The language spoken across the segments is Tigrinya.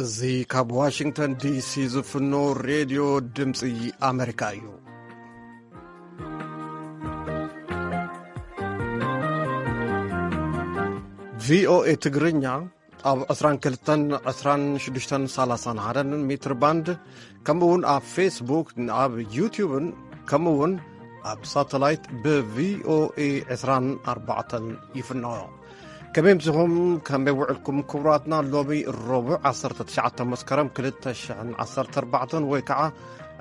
እዚ ካብ ዋሽንግተን ዲሲ ዝፍኖ ሬድዮ ድምፂ ኣመሪካ እዩ። ቪኦኤ ትግርኛ ኣብ ዕስራን ክልተን፣ ዕስራን ሽዱሽተን፣ ሰላሳን ሓደን ሜትር ባንድ፣ ከምኡ እውን ኣብ ፌስቡክ፣ ኣብ ዩቲዩብን፣ ከምኡ እውን ኣብ ሳተላይት ብቪኦኤ ዕስራን ኣርባዕተን ይፍኖ። ከመይ ምሲኹም? ከመይ ውዕልኩም ክቡራትና? ሎሚ ረቡዕ ዓሰርተ ትሽዓተ መስከረም ክልተ ሽሕን ዓሰርተ ኣርባዕተን ወይ ከዓ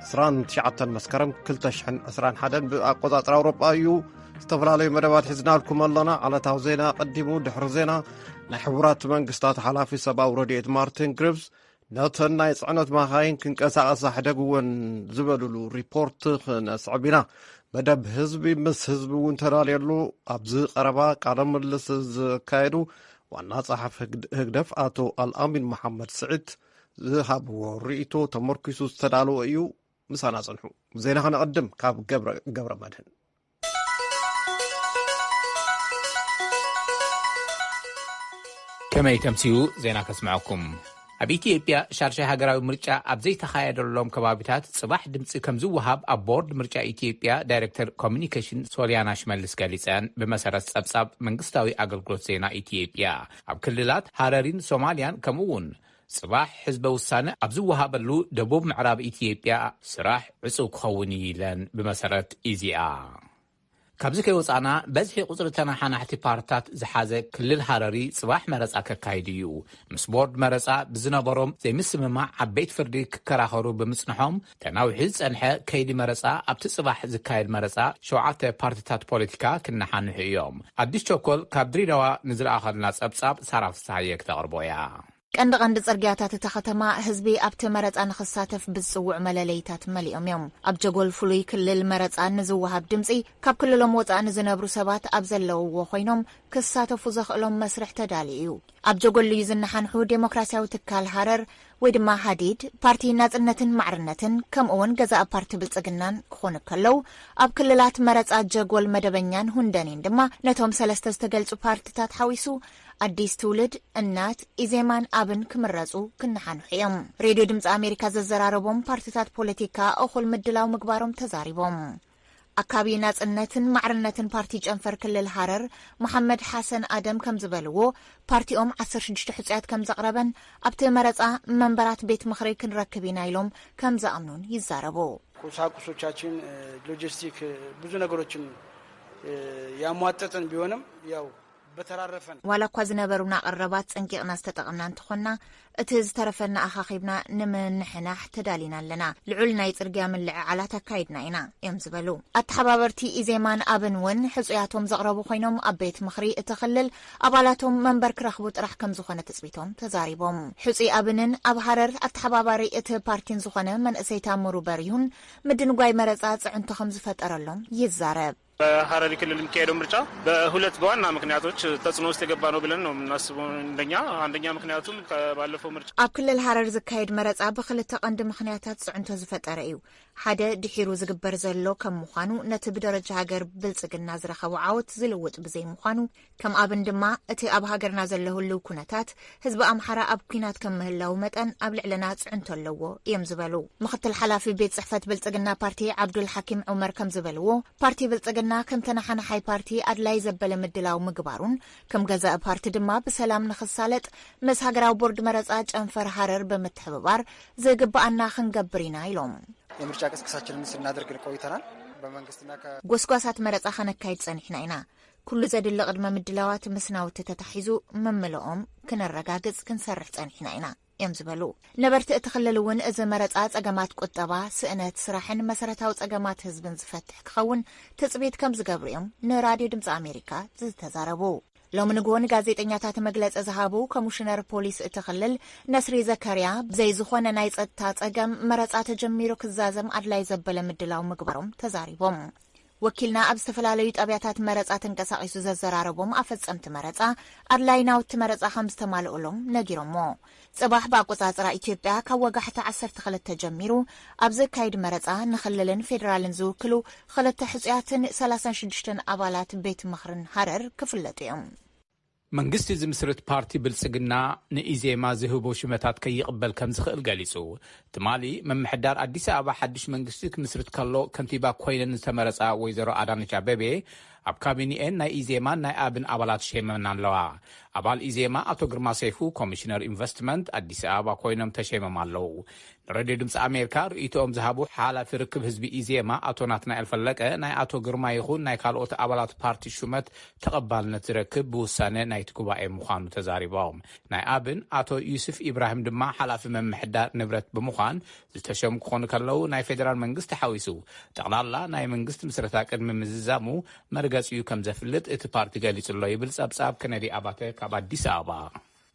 ዕስራን ትሽዓተን መስከረም ክልተ ሽሕን ዕስራን ሓደን ብኣቆጻጽራ ኣውሮጳ እዩ። ዝተፈላለዩ መደባት ሒዝናልኩም ኣለና። ዓለታዊ ዜና ቀዲሙ፣ ድሕሪ ዜና ናይ ሕቡራት መንግስታት ሓላፊ ሰብኣዊ ረድኤት ማርቲን ግሪፍስ ነተን ናይ ጽዕነት ማኻይን ክንቀሳቐሳ ሕደግወን ዝበሉሉ ሪፖርት ክነስዕብ ኢና። መደብ ህዝቢ ምስ ህዝቢ እውን ተዳልየሉ ኣብዚ ቀረባ ቃለ ምልልስ ዘካየዱ ዋና ጸሓፊ ህግድ-፣ ህግደፍ ኣቶ ኣልኣሚን መሓመድ ስዒድ ዝሃብዎ ርእይቶ ተመርኪሱ ዝተዳለወ እዩ። ምሳና ጽንሑ። ዜና ከነቐድም ካብ ገብረ፣ ገብረ መድህን። ከመይ ተምስዩ ዜና ከስምዐኩም። ኣብ ኢትዮጵያ ሻድሻይ ሃገራዊ ምርጫ ኣብ ዘይተኻየደሎም ከባቢታት ጽባሕ ድምጺ ከም ዝወሃብ ኣብ ቦርድ ምርጫ ኢትዮጵያ ዳይሬክተር ኮሚኒኬሽን ሶሊያና ሽመልስ ገሊጸን። ብመሰረት ጸብጻብ መንግስታዊ ኣገልግሎት ዜና ኢትዮጵያ፣ ኣብ ክልላት ሃረሪን ሶማልያን ከምኡ እውን ጽባሕ ህዝበ ውሳነ ኣብ ዝወሃበሉ ደቡብ ምዕራብ ኢትዮጵያ ስራሕ ዕጹው ክኸውን እዩ ኢለን። ብመሰረት ኢዜኣ። ካብዚ ከይወጻእና፣ በዝሒ ቁጽሪ ተነሓናሕቲ ፓርትታት ዝሓዘ ክልል ሃረሪ ጽባሕ መረጻ ከካይድ እዩ። ምስ ቦርድ መረጻ ብዝነበሮም ዘይምስምማዕ ኣብ ቤት ፍርዲ ክከራኸሩ ብምጽንሖም፣ ተናዊሑ ዝጸንሐ ከይዲ መረጻ ኣብቲ ጽባሕ ዝካየድ መረጻ ሸውዓተ ፓርትታት ፖለቲካ ክነሓንሑ እዮም። ኣዲስ ቸኮል ካብ ድሬዳዋ ንዝለኣኸልና ጸብጻብ ሳራ ፍስሃየ ክተቕርቦ እያ። ቀንዲ ቀንዲ ጽርግያታት እታ ከተማ ህዝቢ ኣብቲ መረጻ ንኽሳተፍ ብዝጽውዑ መለለይታት መሊኦም እዮም። ኣብ ጀጎል ፍሉይ ክልል መረጻ ንዝወሃብ ድምጺ ካብ ክልሎም ወጻኢ ንዝነብሩ ሰባት ኣብ ዘለውዎ ኮይኖም ክሳተፉ ዘኽእሎም መስርሕ ተዳልዩ እዩ። ኣብ ጀጎል እዩ ዝነሓንሑ ዴሞክራሲያዊ ትካል ሃረር ወይ ድማ ሃዲድ፣ ፓርቲ ናጽነትን ማዕርነትን ከምኡ እውን ገዛእ ፓርቲ ብልጽግናን ክኾኑ ከለዉ፣ ኣብ ክልላት መረጻ ጀጎል መደበኛን ሁንደኔን ድማ ነቶም ሰለስተ ዝተገልጹ ፓርትታት ሓዊሱ ኣዲስ ትውልድ፣ እናት፣ ኢዜማን ኣብን ክምረጹ ክነሓንሑ እዮም። ሬድዮ ድምፂ ኣሜሪካ ዘዘራረቦም ፓርትታት ፖለቲካ እኹል ምድላው ምግባሮም ተዛሪቦም። ኣካቢ ናጽነትን ማዕርነትን ፓርቲ ጨንፈር ክልል ሃረር መሓመድ ሓሰን ኣደም ከም ዝበልዎ፣ ፓርቲኦም ዓሰርተ ሽዱሽተ ሕጹያት ከም ዘቕረበን ኣብቲ መረጻ መንበራት ቤት ምኽሪ ክንረክብ ኢና ኢሎም ከም ዝኣምኑን ይዛረቡ። ቁሳቁሶቻችን፣ እ፣ ሎጂስቲክ፣ እ፣ ብዙ ነገሮችን፣ እ፣ ያሟጠጥን ቢሆንም ያው በተራረፈን። ዋላ እኳ ዝነበሩና ቀረባት ጸንቂቕና ዝተጠቐምና እንተኾንና፣ እቲ ዝተረፈና ኣኻኺብና ንምንሕናሕ ተዳሊና ኣለና። ልዑል ናይ ጽርግያ ምልዕዓላት ኣካይድና ኢና እዮም ዝበሉ። ኣተሓባበርቲ ኢዜማን ኣብን እውን ሕጹያቶም ዘቕረቡ ኮይኖም፣ ኣብ ቤት ምኽሪ እቲ ክልል ኣባላቶም መንበር ክረኽቡ ጥራሕ ከም ዝኾነ ትጽቢቶም ተዛሪቦም። ሕጹይ ኣብንን ኣብ ሃረር ኣተሓባባሪ እቲ ፓርቲን ዝኾነ መንእሰይ ታምሩ በሪሁን ምድንጓይ መረጻ ጽዕንቶ ከም ዝፈጠረሎም ይዛረብ። በሀረሪ ክልል የሚካሄደው ምርጫ በሁለት በዋና ምክንያቶች ተጽዕኖ ውስጥ የገባ ነው ብለን ነው የምናስበው። እንደኛ፣ አንደኛ ምክንያቱም ከባለፈው ምርጫ ኣብ ክልል ሃረር ዝካየድ መረጻ ብኽልተ ቀንዲ ምኽንያታት ጽዕንቶ ዝፈጠረ እዩ። ሓደ ድሒሩ ዝግበር ዘሎ ከም ምዃኑ፣ ነቲ ብደረጃ ሃገር ብልጽግና ዝረኸቦ ዓወት ዝልውጥ ብዘይምዃኑ፣ ከም ኣብን ድማ እቲ ኣብ ሃገርና ዘሎ ህልው ኩነታት ህዝቢ ኣምሓራ ኣብ ኲናት ከም ምህላው መጠን ኣብ ልዕልና ጽዕንቶ ኣለዎ እዮም ዝበሉ። ምኽትል ሓላፊ ቤት ጽሕፈት ብልጽግና ፓርቲ ዓብዱል ሓኪም ዑመር ከም ዝበልዎ፣ ፓርቲ ብልጽግና ከም ተነሓናሓይ ፓርቲ ኣድላይ ዘበለ ምድላው ምግባሩን ከም ገዛኢ ፓርቲ ድማ ብሰላም ንኽሳለጥ ምስ ሃገራዊ ቦርድ መረጻ ጨንፈር ሃረር ብምትሕብባር ዝግብኣና ክንገብር ኢና ኢሎም። የምርጫ ቅስቀሳችንን ስናደርግ ቆይተናል። በመንግስትና ከ ጎስጓሳት መረጻ ከነካይድ ጸኒሕና ኢና። ኩሉ ዘድሊ ቅድመ ምድላዋት ምስ ናውቲ ተታሒዙ ምምልኦም ክነረጋግጽ ክንሰርሕ ጸኒሕና ኢና እዮም ዝበሉ። ነበርቲ እቲ ክልል እውን እዚ መረጻ ጸገማት ቁጠባ፣ ስእነት ስራሕን መሰረታዊ ጸገማት ህዝብን ዝፈትሕ ክኸውን ትጽቢት ከም ዝገብሩ እዮም ንራድዮ ድምጺ ኣሜሪካ ዝተዛረቡ። ሎሚ ንግሆ ንጋዜጠኛታት መግለጺ ዝሃቡ ኮሚሽነር ፖሊስ እቲ ክልል ነስሪ ዘከርያ፣ ብዘይ ዝኾነ ናይ ጸጥታ ጸገም መረጻ ተጀሚሩ ክዛዘም ኣድላይ ዘበለ ምድላው ምግባሮም ተዛሪቦም። ወኪልና ኣብ ዝተፈላለዩ ጣብያታት መረጻ ተንቀሳቒሱ ዘዘራረቦም ኣፈጸምቲ መረጻ፣ ኣድላይ ናውቲ መረጻ ከም ዝተማልኡሎም ነጊሮሞ። ጽባሕ ብኣቆጻጽራ ኢትዮጵያ ካብ ወጋሕታ ዓሰርተ ክልተ ጀሚሩ ኣብ ዝካየድ መረጻ ንክልልን ፌደራልን ዝውክሉ ክልተ ሕጹያትን ሰላሳን ሽዱሽተን ኣባላት ቤት ምኽርን ሃረር ክፍለጡ እዮም። መንግስቲ ዝምስርት ፓርቲ ብልጽግና ንኢዜማ ዝህቦ ሽመታት ከይቕበል ከም ዝኽእል ገሊጹ። ትማሊ ምምሕዳር ኣዲስ ኣበባ ሓድሽ መንግስቲ ክምስርት ከሎ ከንቲባ ኮይነን ዝተመረጻ ወይዘሮ ኣዳነች ኣበቤ ኣብ ካቢኒኤን ናይ ኢዜማን ናይ ኣብን ኣባላት ሸይመን ኣለዋ። ኣባል ኢዜማ ኣቶ ግርማ ሰይፉ ኮሚሽነር ኢንቨስትመንት ኣዲስ ኣበባ ኮይኖም ተሸይሞም ኣለዉ። ንሬድዮ ድምፂ ኣሜሪካ ርእይቶኦም ዝሃቡ ሓላፊ ርክብ ህዝቢ ኢዜማ ኣቶ ናትናኤል ፈለቀ፣ ናይ ኣቶ ግርማ ይኹን ናይ ካልኦት ኣባላት ፓርቲ ሹመት ተቐባልነት ዝረክብ ብውሳነ ናይቲ ጉባኤ ምዃኑ ተዛሪቦም። ናይ ኣብን ኣቶ ዩስፍ ኢብራሂም ድማ ሓላፊ ምምሕዳር ንብረት ብምዃን ዝተሸሙ ክኾኑ ከለዉ፣ ናይ ፌዴራል መንግስቲ ሓዊሱ ጠቕላላ ናይ መንግስቲ ምስረታ ቅድሚ ምዝዛሙ መርገጺኡ ከም ዘፍልጥ እቲ ፓርቲ ገሊጹ ኣሎ ይብል ጸብጻብ ከነዲ ኣባተ ካብ ኣዲስ ኣበባ።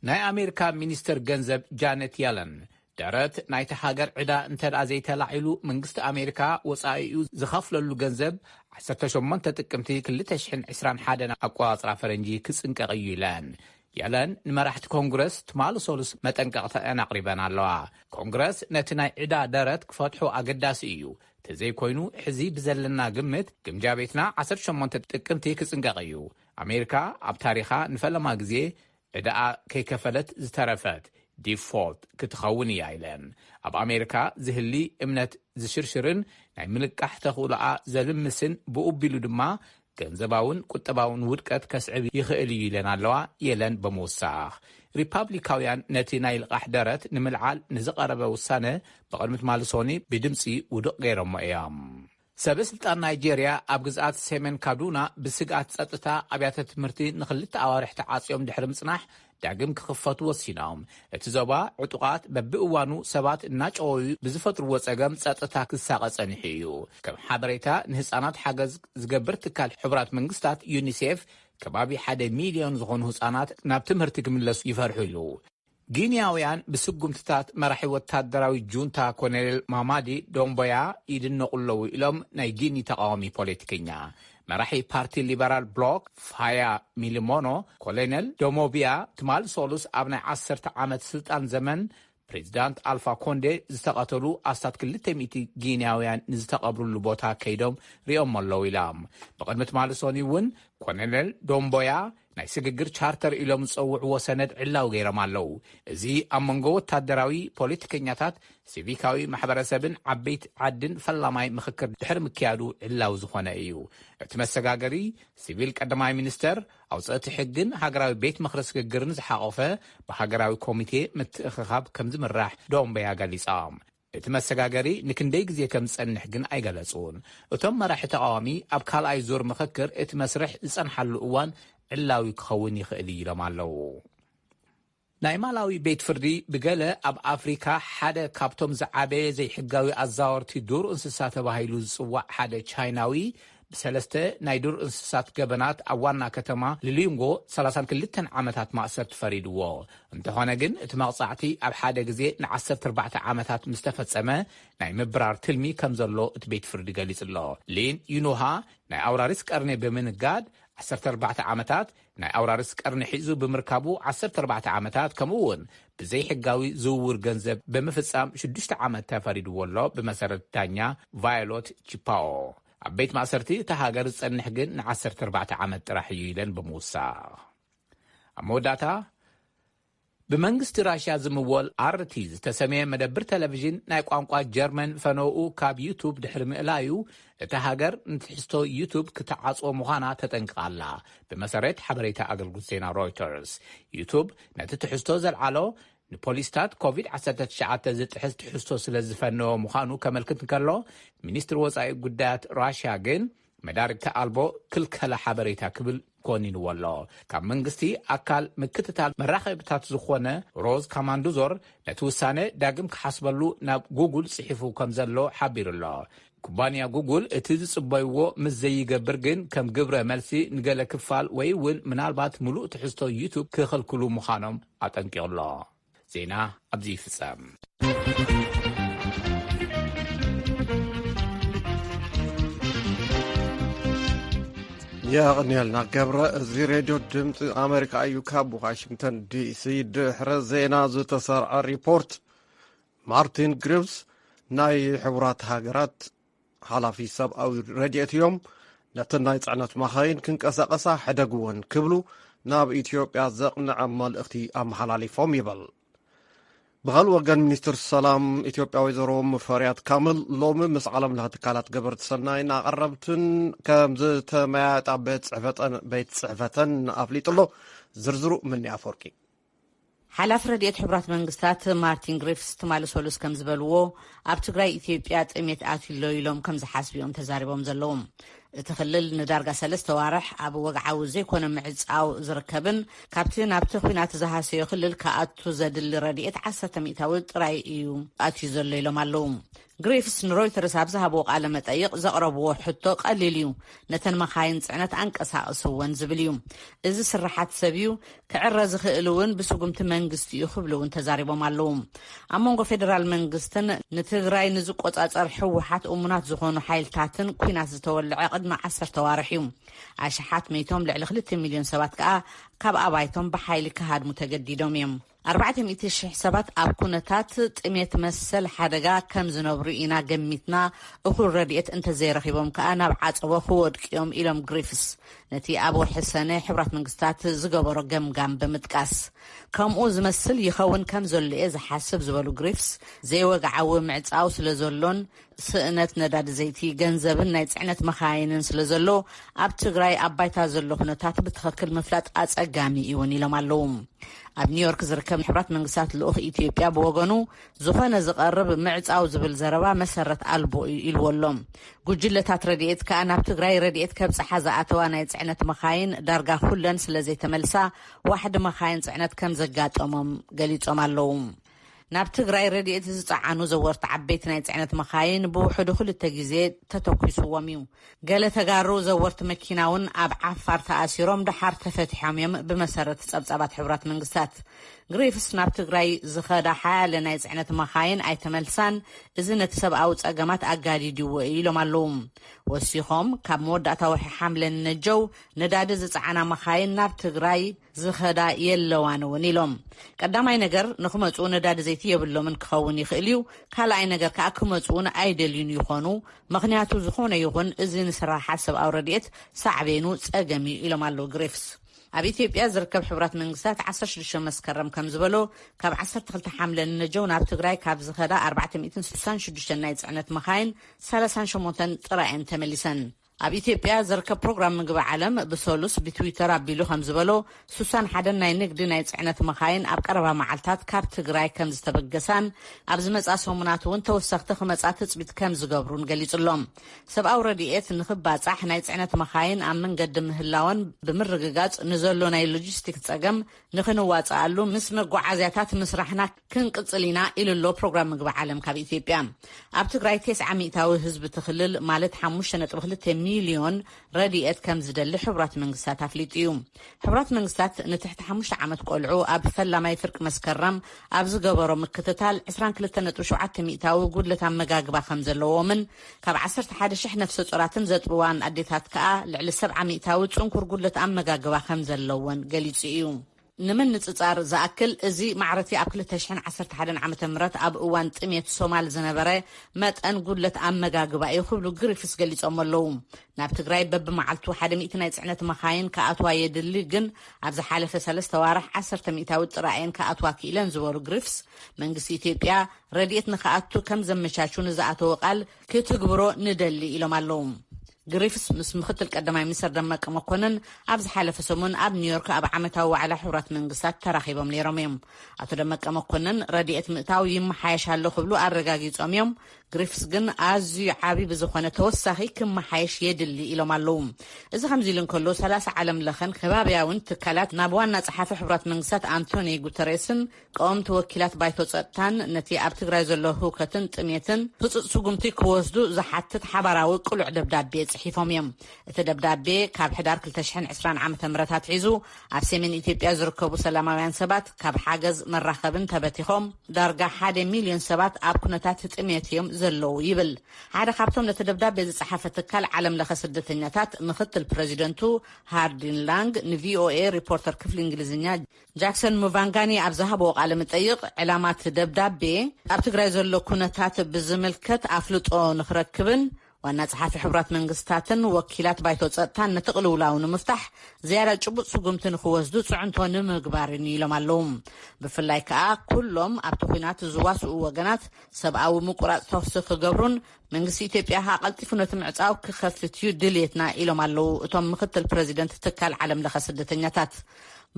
ናይ ኣሜሪካ ሚኒስተር ገንዘብ ጃነት የለን፣ ደረት ናይቲ ሃገር ዕዳ እንተ ደኣ ዘይተላዒሉ፣ መንግስቲ ኣሜሪካ ወጻኢኡ ዝኸፍለሉ ገንዘብ ዓሰርተ ሸሞንተ ጥቅምቲ ክልተ ሽሕን ዕስራን ሓደን ኣቆጻጽራ ፈረንጂ ክጽንቀቕ እዩ ኢለን። የለን ንመራሕቲ ኮንግረስ ትማሊ ሰሉስ መጠንቀቕተአን ኣቕሪበን ኣለዋ። ኮንግረስ ነቲ ናይ ዕዳ ደረት ክፈትሖ ኣገዳሲ እዩ። ተዘይኮይኑ፣ ሕዚ ብዘለና ግምት፣ ግምጃ ቤትና ዓሰርተ ሸሞንተ ጥቅምቲ ክጽንቀቕ እዩ። ኣሜሪካ ኣብ ታሪኻ ንፈለማ ግዜ ዕዳኣ ከይከፈለት ዝተረፈት ዲፎልት ክትኸውን እያ ኢለን። ኣብ ኣሜሪካ ዝህሊ እምነት ዝሽርሽርን ናይ ምልቃሕ ተኽእሎኣ ዘልምስን ብኡ ቢሉ ድማ ገንዘባውን ቁጠባውን ውድቀት ከስዕብ ይኽእል እዩ ኢለን ኣለዋ የለን ብምውሳኽ። ሪፓብሊካውያን ነቲ ናይ ልቓሕ ደረት ንምልዓል ንዝቐረበ ውሳነ ብቕድሚ ትማሊ ሶኒ ብድምፂ ውድቕ ገይሮሞ እዮም። ሰበ ስልጣን ናይጄርያ ኣብ ግዝኣት ሰሜን ካዱና ብስግኣት ጸጥታ ኣብያተ ትምህርቲ ንኽልተ ኣዋርሕ ተዓጽዮም ድሕሪ ምጽናሕ ዳግም ክኽፈቱ ወሲኖም። እቲ ዞባ ዕጡቓት በብእዋኑ ሰባት እናጨወዩ ብዝፈጥርዎ ጸገም ጸጥታ ክሳቐ ጸኒሑ እዩ። ከም ሓበሬታ ንህጻናት ሓገዝ ዝገብር ትካል ሕቡራት መንግስታት ዩኒሴፍ ከባቢ ሓደ ሚልዮን ዝኾኑ ህጻናት ናብ ትምህርቲ ክምለሱ ይፈርሑ ኣለዉ። ጊንያውያን ብስጉምትታት መራሒ ወታደራዊ ጁንታ ኮሎኔል ማማዲ ዶምቦያ ይድነቑ ኣለዉ ኢሎም ናይ ጊኒ ተቃዋሚ ፖለቲከኛ። መራሒ ፓርቲ ሊበራል ብሎክ ፋያ ሚሊሞኖ፣ ኮሎኔል ዶሞቢያ ትማል ሶሉስ ኣብ ናይ ዓሰርተ ዓመት ስልጣን ዘመን ፕሬዚዳንት ኣልፋ ኮንዴ ዝተቐተሉ ኣስታት ክልተ ሚእቲ ጊንያውያን ንዝተቐብሩሉ ቦታ ከይዶም ሪኦም ኣለዉ ኢላ። ብቕድሚ ትማሊ ሶኒ እውን ኮሎኔል ዶምቦያ ናይ ስግግር ቻርተር ኢሎም ዝጸውዕዎ ሰነድ ዕላዊ ገይሮም ኣለዉ። እዚ ኣብ መንጎ ወታደራዊ፣ ፖለቲከኛታት፣ ሲቪካዊ ማሕበረሰብን ዓበይቲ ዓድን ፈላማይ ምኽክር ድሕሪ ምክያዱ ዕላዊ ዝኾነ እዩ። እቲ መሰጋገሪ ሲቪል ቀዳማይ ሚኒስተር፣ ኣውፀእቲ ሕግን ሃገራዊ ቤት ምኽሪ ስግግርን ዝሓቆፈ ብሃገራዊ ኮሚቴ ምትእኽኻብ ከም ዝምራሕ ዶምበያ ገሊጻ። እቲ መሰጋገሪ ንክንደይ ግዜ ከም ዝጸንሕ ግን ኣይገለጹን። እቶም መራሒ ተቓዋሚ ኣብ ካልኣይ ዙር ምኽክር እቲ መስርሕ ዝጸንሓሉ እዋን ዕላዊ ክኸውን ይኽእል እዩ ኢሎም ኣለዉ። ናይ ማላዊ ቤት ፍርዲ ብገለ ኣብ ኣፍሪካ ሓደ ካብቶም ዝዓበየ ዘይሕጋዊ ኣዛወርቲ ዱር እንስሳ ተባሂሉ ዝጽዋዕ ሓደ ቻይናዊ ብሰለስተ ናይ ዱር እንስሳት ገበናት ኣብ ዋና ከተማ ሊሊንጎ ሰላሳን ክልተን ዓመታት ማእሰርቲ ፈሪድዎ። እንተኾነ ግን እቲ መቕጻዕቲ ኣብ ሓደ ግዜ ንዓሰርተ ኣርባዕተ ዓመታት ምስ ተፈጸመ ናይ ምብራር ትልሚ ከም ዘሎ እቲ ቤት ፍርዲ ገሊጹ ኣሎ። ሊን ዩኑሃ ናይ ኣውራሪስ ቀርኒ ብምንጋድ ዓሰርተ ኣርባዕተ ዓመታት ናይ ኣውራሪስ ቀርኒ ሒዙ ብምርካቡ ዓሰርተ ኣርባዕተ ዓመታት ከምኡ እውን ብዘይሕጋዊ ዝውውር ገንዘብ ብምፍጻም ሽዱሽተ ዓመት ተፈሪድዎ ኣሎ። ብመሰረት ዳኛ ቫዮሎት ቺፓኦ ኣብ ቤት ማእሰርቲ እታ ሃገር ዝጸንሕ ግን ንዓሰርተ ኣርባዕተ ዓመት ጥራሕ እዩ ኢለን ብምውሳኽ። ኣብ መወዳእታ ብመንግስቲ ራሽያ ዝምወል ኣርቲ ዝተሰመየ መደብር ቴሌቪዥን ናይ ቋንቋ ጀርመን ፈነውኡ ካብ ዩቱብ ድሕሪ ምእላዩ እታ ሃገር ንትሕዝቶ ዩቱብ ክትዓጽዎ ምዃና ተጠንቅቓ ኣላ። ብመሰረት ሓበሬታ ኣገልግሎት ዜና ሮይተርስ፣ ዩቱብ ነቲ ትሕዝቶ ዘልዓሎ ንፖሊስታት ኮቪድ ዓሰርተ ትሽዓተ ዝጥሕስ ትሕዝቶ ስለ ዝፈነወ ምዃኑ ከመልክት እንከሎ፣ ሚኒስትሪ ወጻኢ ጉዳያት ራሽያ ግን መዳርግቲ ኣልቦ ክልከላ ሓበሬታ ክብል ኮኒንዎ ኣሎ። ካብ መንግስቲ ኣካል ምክትታል መራኸብታት ዝኾነ ሮዝ ካማንዱዞር ነቲ ውሳነ ዳግም ክሓስበሉ ናብ ጉጉል ጽሒፉ ከም ዘሎ ሓቢሩ ኣሎ። ኩባንያ ጉጉል እቲ ዝጽበይዎ ምስ ዘይገብር ግን ከም ግብረ መልሲ ንገለ ክፋል ወይ እውን ምናልባት ምሉእ ትሕዝቶ ዩቱብ ክኽልክሉ ምዃኖም ኣጠንቂቑ ኣሎ። ዜና ኣብዚ ይፍጸም። የቕንየልና ገብረ። እዚ ሬድዮ ድምፂ ኣሜሪካ እዩ። ካብ ዋሽንግተን ዲሲ ድሕረ ዜና ዝተሰርዐ ሪፖርት። ማርቲን ግሪቭስ ናይ ሕቡራት ሃገራት ሓላፊ ሰብኣዊ ረድኤት እዮም። ነተን ናይ ጽዕነት ማኻይን ክንቀሳቐሳ ሕደግወን ክብሉ ናብ ኢትዮጵያ ዘቕንዐ መልእኽቲ ኣመሓላሊፎም ይብል። ብኻልእ ወገን፣ ሚኒስትር ሰላም ኢትዮጵያ ወይዘሮ ሙፈሪያት ካምል ሎሚ ምስ ዓለም ለኸ ትካላት ገበርቲ ሰናይን ኣቐረብትን ከም ዝተመያየጣ ቤት ጽሕፈተን፣ ቤት ጽሕፈተን ኣፍሊጡ ኣሎ። ዝርዝሩ ምኒ ኣፈወርቂ። ሓላፊ ረድኤት ሕቡራት መንግስታት ማርቲን ግሪፍስ ትማሊ ሰሉስ ከም ዝበልዎ፣ ኣብ ትግራይ ኢትዮጵያ ጥሜት ኣትዩሎ ኢሎም ከም ዝሓስቡ እዮም ተዛሪቦም ዘለዉ። እቲ ክልል ንዳርጋ ሰለስተ ዋርሕ ኣብ ወግዓዊ ዘይኮነ ምዕጻው ዝርከብን ካብቲ ናብቲ ኲናት ዝሃሰዮ ክልል ክኣቱ ዘድሊ ረድኤት ዓሰርተ ሚእታዊ ጥራይ እዩ ኣትዩ ዘሎ ኢሎም ኣለዉ። ግሪፍስ ንሮይተርስ ኣብ ዝሃብዎ ቃለ መጠይቕ ዘቕረብዎ ሕቶ ቀሊል እዩ። ነተን መኻይን ጽዕነት ኣንቀሳቕስወን ዝብል እዩ። እዚ ስርሓት ሰብ እዩ፣ ክዕረ ዝኽእል እውን ብስጉምቲ መንግስቲ እዩ ክብሉ እውን ተዛሪቦም ኣለዉ። ኣብ መንጎ ፌደራል መንግስትን ንትግራይ ንዝቆጻጸር ህወሓት እሙናት ዝኾኑ ሓይልታትን ኲናት ዝተወልዐ ቅድሚ ዓሰርተ ዋርሕ እዩ። ኣሽሓት መይቶም ልዕሊ ክልተ ሚልዮን ሰባት ከኣ ካብ ኣባይቶም ብሓይሊ ክሃድሙ ተገዲዶም እዮም። ኣርባዕተ ሚእቲ ሽሕ ሰባት ኣብ ኩነታት ጥሜት መሰል ሓደጋ ከም ዝነብሩ ኢና ገሚትና፣ እኹል ረድኤት እንተዘይረኺቦም ከኣ ናብ ዓጸቦ ክወድቁ እዮም ኢሎም ግሪፍስ፣ ነቲ ኣብ ወርሒ ሰነ ሕቡራት መንግስታት ዝገበሮ ገምጋም ብምጥቃስ። ከምኡ ዝመስል ይኸውን ከም ዘሎ እየ ዝሓስብ ዝበሉ ግሪፍስ፣ ዘይወግዓዊ ምዕጻው ስለ ዘሎን ስእነት ነዳዲ ዘይቲ፣ ገንዘብን ናይ ጽዕነት መኻይንን ስለ ዘሎ፣ ኣብ ትግራይ ኣብ ባይታ ዘሎ ኩነታት ብትኽክል ምፍላጥ ኣጸጋሚ እዩ እውን ኢሎም ኣለዉ። ኣብ ኒውዮርክ ዝርከብ ሕቡራት መንግስታት ልኡኽ ኢትዮጵያ ብወገኑ፣ ዝኾነ ዝቐርብ ምዕጻው ዝብል ዘረባ መሰረት ኣልቦ እዩ ኢልዎ ኣሎ። ጉጅለታት ረድኤት ከኣ ናብ ትግራይ ረድኤት ከብጽሓ ዝኣተዋ ናይ ጽዕነት መኻይን ዳርጋ ኩለን ስለ ዘይተመልሳ፣ ዋሕዲ መኻይን ጽዕነት ከም ዘጋጠሞም ገሊጾም ኣለዉ። ናብ ትግራይ ረድኤት ዝጸዓኑ ዘወርቲ ዓበይቲ ናይ ጽዕነት መኻይን ብውሕዱ ክልተ ግዜ ተተኲስዎም እዩ። ገለ ተጋሩ ዘወርቲ መኪና እውን ኣብ ዓፋር ተኣሲሮም ደሓር ተፈቲሖም እዮም፣ ብመሰረት ጸብጻባት ሕቡራት መንግስታት። ግሪፍስ፣ ናብ ትግራይ ዝኸዳ ሓያለ ናይ ጽዕነት መኻይን ኣይተመልሳን፣ እዚ ነቲ ሰብኣዊ ጸገማት ኣጋዲድዎ እዩ ኢሎም ኣለዉ። ወሲኾም፣ ካብ መወዳእታ ወርሒ ሓምለ ንነጀው ነዳዲ ዝጸዓና መኻይን ናብ ትግራይ ዝኸዳ የለዋን እውን ኢሎም። ቀዳማይ ነገር፣ ንኽመጹ ነዳዲ ዘይቲ የብሎምን ክኸውን ይኽእል እዩ። ካልኣይ ነገር ከኣ፣ ክመጹ እውን ኣይደልዩን ይኾኑ። ምኽንያቱ፣ ዝኾነ ይኹን እዚ ንስራሓት ሰብኣዊ ረድኤት ሳዕቤኑ ጸገም እዩ ኢሎም ኣለዉ ግሪፍስ። ኣብ ኢትዮጵያ ዝርከብ ሕቡራት መንግስታት ዓሰርተ ሽዱሽተ መስከረም ከም ዝበሎ፣ ካብ ዓሰርተ ክልተ ሓምለ ንነጀው ናብ ትግራይ ካብ ዝኸዳ ኣርባዕተ ሚእትን ስሳን ሽዱሽተን ናይ ጽዕነት መኻይን ሰላሳን ሸሞንተን ጥራይ እየን ተመሊሰን። ኣብ ኢትዮጵያ ዝርከብ ፕሮግራም ምግቢ ዓለም ብሰሉስ ብትዊተር ኣቢሉ ከም ዝበሎ፣ ስሳን ሓደን ናይ ንግዲ ናይ ጽዕነት መኻይን ኣብ ቀረባ መዓልታት ካብ ትግራይ ከም ዝተበገሳን ኣብ ዝመጻ ሰሙናት እውን ተወሰኽቲ ክመጻ ትጽቢት ከም ዝገብሩን ገሊጹ ኣሎ። ሰብኣዊ ረድኤት ንኽባጻሕ ናይ ጽዕነት መኻይን ኣብ መንገዲ ምህላወን ብምርግጋጽ፣ ንዘሎ ናይ ሎጂስቲክስ ጸገም ንኽንዋጽኣሉ ምስ መጓዓዝያታት ምስራሕና ክንቅጽል ኢና ኢሉ ኣሎ ፕሮግራም ምግቢ ዓለም ካብ ኢትዮጵያ። ኣብ ትግራይ ተስዓ ሚእታዊ ህዝቢ እቲ ክልል፣ ማለት ሓሙሽተ ነጥቢ ክልተ ሚልዮን፣ ረድኤት ከም ዝደሊ ሕቡራት መንግስታት ኣፍሊጡ እዩ። ሕቡራት መንግስታት ንትሕቲ ሓሙሽተ ዓመት ቆልዑ ኣብ ፈላማይ ፍርቂ መስከረም ኣብ ዝገበሮ ምክትታል፣ ዕስራን ክልተ ነጥቢ ሸውዓተ ሚእታዊ ጉድለት ኣመጋግባ ከም ዘለዎምን ካብ ዓሰርተ ሓደ ሽሕ ነፍሰ ጾራትን ዘጥብዋን ኣዴታት ከኣ ልዕሊ ሰብዓ ሚእታዊ ጽንኩር ጉድለት ኣመጋግባ ከም ዘለወን ገሊጹ እዩ። ንምንጽጻር ዝኣክል፣ እዚ ማዕረቲ ኣብ ክልተ ሽሕን ዓሰርተ ሓደን ዓመተ ምህረት ኣብ እዋን ጥሜት ሶማል ዝነበረ መጠን ጉድለት ኣመጋግባ እዩ ክብሉ ግሪፍስ ገሊጾም ኣለዉ። ናብ ትግራይ በብመዓልቱ ሓደ ሚእቲ ናይ ጽዕነት መኻይን ክኣትዋ የድሊ፣ ግን ኣብ ዝሓለፈ ሰለስተ ዋርሕ ዓሰርተ ሚእታዊ ጥራይ እየን ክኣትዋ ክኢለን ዝበሉ ግሪፍስ፣ መንግስቲ ኢትዮጵያ ረድኤት ንኽኣቱ ከም ዘመቻቹ ንዝኣተወ ቃል ክትግብሮ ንደሊ ኢሎም ኣለዉ። ግሪፍስ ምስ ምክትል ቀዳማይ ሚኒስትር ደመቀ መኮንን ኣብ ዝሓለፈ ሰሙን ኣብ ኒውዮርክ ኣብ ዓመታዊ ዋዕላ ሕቡራት መንግስታት ተራኺቦም ነይሮም እዮም። ኣቶ ደመቀ መኮንን ረድኤት ምእታው ይመሓየሽ ኣሎ ክብሉ ኣረጋጊጾም እዮም። ግሪፍስ ግን ኣዝዩ ዓቢ ብዝኾነ ተወሳኺ ክመሓየሽ የድሊ ኢሎም ኣለዉ። እዚ ከምዚ ኢሉ እንከሎ፣ ሰላሳ ዓለም ለኸን ከባብያውን ትካላት ናብ ዋና ጸሓፊ ሕቡራት መንግስታት ኣንቶኒ ጉተሬስን ቀወምቲ ወኪላት ባይቶ ጸጥታን ነቲ ኣብ ትግራይ ዘሎ ህውከትን ጥሜትን ህጹጽ ስጉምቲ ክወስዱ ዝሓትት ሓባራዊ ቅሉዕ ደብዳቤ ጽሒፎም እዮም። እቲ ደብዳቤ፣ ካብ ሕዳር ክልተ ሽሕን ዕስራን ዓመተ ምህረት ኣትሒዙ ኣብ ሰሜን ኢትዮጵያ ዝርከቡ ሰላማውያን ሰባት ካብ ሓገዝ መራኸብን ተበቲኾም፣ ዳርጋ ሓደ ሚልዮን ሰባት ኣብ ኩነታት ጥሜት እዮም ዘለዉ ይብል። ሓደ ካብቶም ነቲ ደብዳቤ ዝጸሓፈ ትካል ዓለም ለኸ ስደተኛታት ምክትል ፕረዚደንቱ ሃርዲን ላንግ ንቪኦኤ ሪፖርተር ክፍሊ እንግሊዝኛ ጃክሰን ሙቫንጋኒ ኣብ ዝሃብዎ ቃለ መጠይቕ፣ ዕላማ እቲ ደብዳቤ ኣብ ትግራይ ዘሎ ኩነታት ብዝምልከት ኣፍልጦ ንኽረክብን ዋና ጸሓፊ ሕቡራት መንግስታትን ወኪላት ባይቶ ጸጥታን ነቲ ቅልውላው ንምፍታሕ ዝያዳ ጭቡጥ ስጉምቲ ንኽወስዱ ጽዕንቶ ንምግባር እዩ ኢሎም ኣለዉ። ብፍላይ ከኣ ኩሎም ኣብቲ ኲናት ዝዋስኡ ወገናት ሰብኣዊ ምቁራጽ ተኹሲ ክገብሩን መንግስቲ ኢትዮጵያ ከኣ ቀልጢፉ ነቲ ምዕጻው ክኸፍት እዩ ድልየትና ኢሎም ኣለዉ እቶም ምክትል ፕረዚደንት ትካል ዓለም ለኸ ስደተኛታት።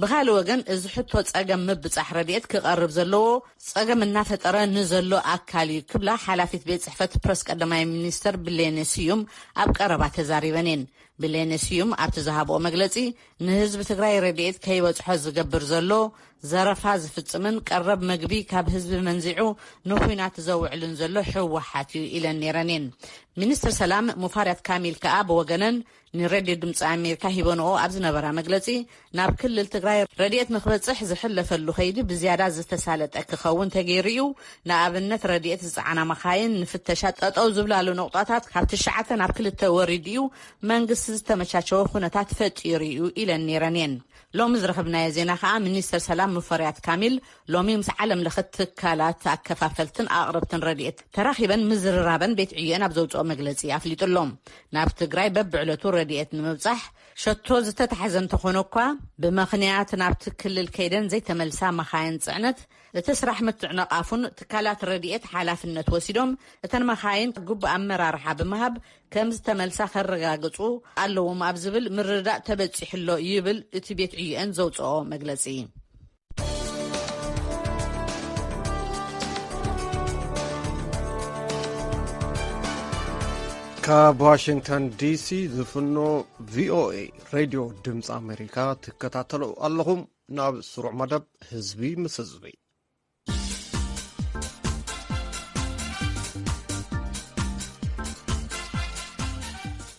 ብኻልእ ወገን እዚ ሕቶ ጸገም ምብጻሕ ረድኤት ክቐርብ ዘለዎ ጸገም እናፈጠረ ንዘሎ ኣካል እዩ ክብላ ሓላፊት ቤት ጽሕፈት ፕረስ ቀዳማይ ሚኒስተር ብሌነ ስዩም ኣብ ቀረባ ተዛሪበን እየን። ብሌነ ስዩም ኣብቲ ዝሃብኦ መግለጺ ንህዝቢ ትግራይ ረድኤት ከይበጽሖ ዝገብር ዘሎ ዘረፋ ዝፍጽምን ቀረብ መግቢ ካብ ህዝቢ መንዚዑ ንኹናት ዘውዕልን ዘሎ ህወሓት እዩ ኢለን ነይረን እየን። ሚኒስትር ሰላም ሙፋሪያት ካሚል ከኣ ብወገነን ንሬድዮ ድምፂ ኣሜሪካ ሂበንኦ ኣብ ዝነበራ መግለፂ ናብ ክልል ትግራይ ረድኤት ንክበፅሕ ዝሕለፈሉ ከይዲ ብዝያዳ ዝተሳለጠ ክኸውን ተገይሩ እዩ። ንኣብነት ረድኤት ዝፀዓና መኻይን ንፍተሻ ጠጠው ዝብላሉ ነቑጣታት ካብ ትሽዓተ ናብ ክልተ ወሪዱ እዩ። መንግስቲ ዝተመቻቸወ ኩነታት ፈጢሩ እዩ ኢለን ነይረን እየን። ሎሚ ዝረኸብናዮ ዜና ከኣ ሚኒስተር ሰላም ሙፈሪያት ካሚል ሎሚ ምስ ዓለም ለኸ ትካላት ኣከፋፈልትን ኣቕረብትን ረድኤት ተራኺበን ምዝርራበን ቤት ዕዮኤን ኣብ ዘውፅኦ መግለፂ ኣፍሊጡ ኣሎ። ናብ ትግራይ በብዕለቱ ረድኤት ንምብፃሕ ሸቶ ዝተታሕዘ እንተኾነ እኳ ብምኽንያት ናብቲ ክልል ከይደን ዘይተመልሳ መኻይን ፅዕነት እቲ ስራሕ ምትዕንቓፉን ትካላት ረድኤት ሓላፍነት ወሲዶም እተን መኻይን ግቡእ ኣመራርሓ ብምሃብ ከም ዝተመልሳ ከረጋግፁ ኣለዎም ኣብ ዝብል ምርዳእ ተበፂሑ ኣሎ ይብል እቲ ቤት ዕዮኤን ዘውፅኦ መግለፂ። ካብ ዋሽንግተን ዲሲ ዝፍኖ ቪኦኤ ሬድዮ ድምፂ ኣሜሪካ ትከታተሉ ኣለኹም። ናብ ስሩዕ መደብ ህዝቢ ምስ ህዝቢ።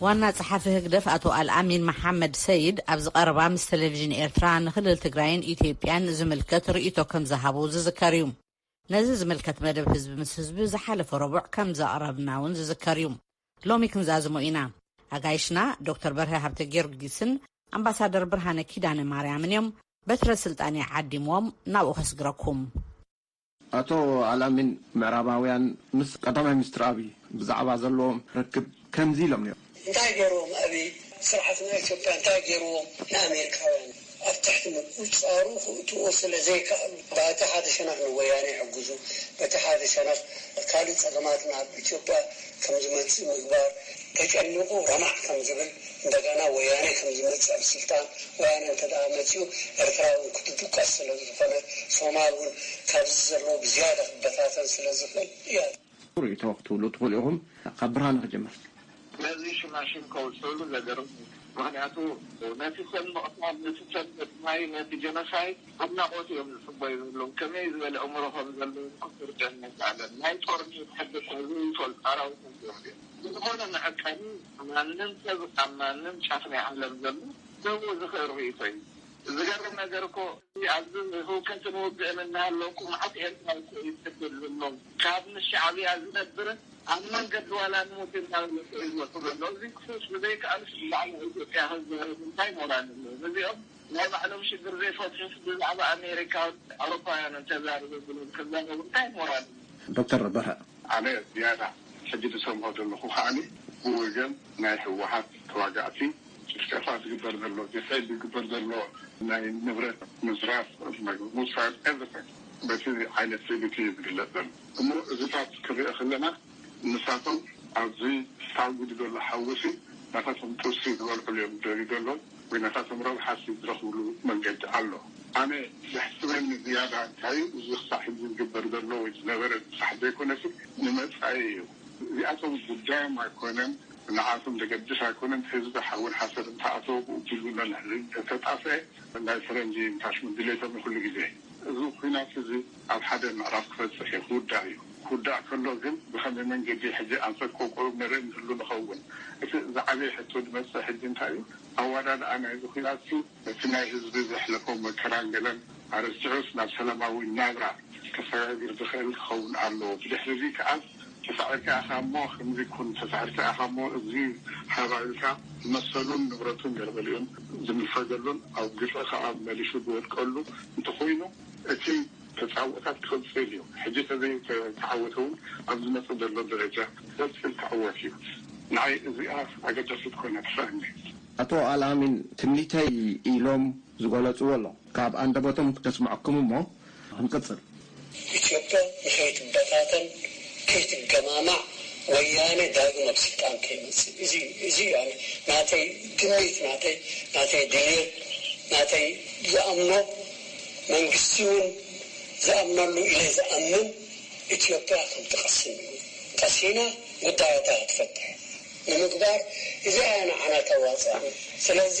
ዋና ጸሓፊ ህግደፍ ኣቶ ኣልኣሚን መሓመድ ሰይድ ኣብዚ ቀረባ ምስ ቴሌቪዥን ኤርትራ ንክልል ትግራይን ኢትዮጵያን ዝምልከት ርእይቶ ከም ዝሃቡ ዝዝከር እዩ። ነዚ ዝምልከት መደብ ህዝቢ ምስ ህዝቢ ዝሓለፈ ረቡዕ ከም ዘቕረብና እውን ዝዝከር እዩ። ሎሚ ክንዛዝሞ ኢና። ኣጋይሽና ዶክተር በርሀ ሃብተ ጊዮርጊስን ኣምባሳደር ብርሃነ ኪዳነ ማርያምን እዮም። በትረ ስልጣን ዓዲምዎም ናብኡ ከስግረኩም። ኣቶ ኣልኣሚን፣ ምዕራባውያን ምስ ቀዳማይ ሚኒስትር ኣብይ ብዛዕባ ዘለዎም ርክብ ከምዚ ኢሎም ነይሮም። እንታይ ገይርዎም ኣብይ ስርዓት ናይ ኢትዮጵያ እንታይ ገይርዎም ንኣሜሪካውያን ኣብ ትሕቲ ምቁፅፃሩ ክእትዎ ስለ ዘይከኣሉ በቲ ሓደ ሸነኽ ንወያነ ይሕግዙ በቲ ሓደ ሸነኽ ካልእ ፀገማት ናብ ኢትዮጵያ ከም ዝመፅእ ምግባር ተጨኒቑ ረማዕ ከም ዝብል እንደገና ወያነ ከም ዝመፅእ ኣብ ስልጣን ወያነ እንተ ደኣ መፂኡ ኤርትራ እውን ክትድቀስ ስለ ዝኾነ ሶማል እውን ካብዚ ዘለዎ ብዝያዳ ክበታተን ስለ ዝኽእል እያ። ርእይቶ ክትብሉ ትኽእሉ ኢኹም። ካብ ብርሃነ ክጅምር። ነዚ ሽማሽም ከውፅእሉ ዘገርም እዩ። ምኽንያቱ ነቲ ሰብ ምቕታል፣ ነቲ ሰብ ምጥማይ፣ ነቲ ጀኖሳይድ ኣድናቖት እዮም ዝፅበዩ ዘለዉ። ከመይ ዝበለ ኣእምሮ ከም ዘለዎም ክትርደአኒ ኣይከኣለን። ናይ ጦርነት ሕጊ እኳ ዘይፈልጡ ኣራዊት እዮም። ብዝኾነ መዐቀኒ ማንም ሰብ ኣብ ማንም ጫፍ ናይ ዓለም ዘሎ ክህቦ ዝኽእል ርእይቶ እዩ። ዝገርም ነገር እኮ ኣብዚ ህውከትን ውግእን እናሃለወ እኮ መዓት ኤርትራዊ እኮ እዩ ዝሕብር ዘሎ። ካብ ምስ ሻዕብያ ዝነብርን ኣብ መንገዲ ዋላ ንሙት እናበለ እኮ እዩ ዝወፅእ ዘሎ። እዚ ክፉስ ብዘይከኣልስ ብዛዕባ ኢትዮጵያ ክዛረብ እንታይ ሞራል ኣለዎ? እዚኦም ናይ ባዕሎም ሽግር ዘይፈትሑስ ብዛዕባ ኣሜሪካን ኣውሮፓውያንን ተዛረቡ ብሎም ክዛረቡ እንታይ ሞራል ኣለዎ? ዶክተር በርሀ። ኣነ ዝያዳ ሕጂ ዝሰምዖ ዘለኹ ከዓኒ ብወገን ናይ ህወሓት ተዋጋእቲ ጭፍጨፋ ዝግበር ዘሎ፣ ግፍዒ ዝግበር ዘሎ፣ ናይ ንብረት ምዝራፍ፣ ምውሳድ everything በቲ ዓይነት ስእሊ እዩ ዝግለፅ ዘሎ። እሞ እዚታት ክርእ ከለና ንሳቶም ኣብዚ ሳጉዲ ዘሎ ሓውሲ ናታቶም ጥብሲ ዝበልዕሉ እዮም ደልዩ ዘለዉ ወይ ናታቶም ረብሓ ዝረኽብሉ መንገዲ ኣሎ። ኣነ ዘሕስበኒ ዝያዳ እንታይ እዩ፣ እዚ ክሳዕ ሕጂ ዝግበር ዘሎ ወይ ዝነበረ ብሳሕ ዘይኮነሲ ንመፃኢ እዩ። እዚኣቶም ጉዳዮም ኣይኮነን፣ ንዓቶም ዘገድስ ኣይኮነን። ህዝቢ ሓውን ሓሰር እንተኣተወ ብኡ ቢሉ ነንሕዚ እንተተጣፍአ ናይ ፈረንጂ ምታሽሙ ድሌቶም እዩ ኩሉ ግዜ። እዚ ኩናት እዚ ኣብ ሓደ ምዕራፍ ክበፅሕ እዩ፣ ክውዳእ እዩ። ክውዳእ ከሎ ግን ብኸመይ መንገዲ ሕጂ ኣንፈት ቆርቆሩ ንርኢ ንህሉ ንኸውን። እቲ ዝዓበየ ሕቶ ዝመፅእ ሕጂ እንታይ እዩ? ኣወዳድኣ ናይዚ ኩናት እቲ ናይ ህዝቢ ዘሕለፎ መከራን ገለን ኣረሲዑስ ናብ ሰላማዊ ናብራ ከሰጋግር ዝኽእል ክኸውን ኣለዎ። ብድሕሪ እዚ ከኣ ተሳዒርካ ኢኻ እሞ ከምዚ ኩን፣ ተሳዒርካ ኢኻ እሞ እዚ ሃባ ኢልካ መሰሉን ንብረቱን ገለመሊኡን ዝንፈገሉን ኣብ ግፍዒ ከኣ መሊሱ ዝወድቀሉ እንተኾይኑ እቲ ተጻብኦታት ክቕጽል እዩ። ሕጂ ተዘይተዓወተ እውን ኣብ ዝመጽእ ዘሎ ደረጃ ክቕጽል ክዕወት እዩ። ንዓይ እዚኣ ኣገዳሲት ኮይና ትስኣኒ። ኣቶ ኣልኣሚን ትምኒተይ ኢሎም ዝገለፅዎ ኣሎ። ካብ ኣንደበቶም ክተስምዐኩም እሞ ክንቅፅል። ኢትዮጵያ ንኸይትበታተን ከይትገማማዕ ወያነ ዳግም ኣብ ስልጣን ከይመፅእ እዚ እዩ ኣነ ናተይ ትምኒት ናተይ ናተይ ድልየት ናተይ ዝኣምኖ መንግስቲ እውን ዝኣምነሉ ኢለ ዝኣምን ኢትዮጵያ ከምትቐስን እዩ። ቀሲና ጉዳያታ ክትፈትሕ ንምግባር እዚኣ እያ ንዓና ተዋፅኣና። ስለዚ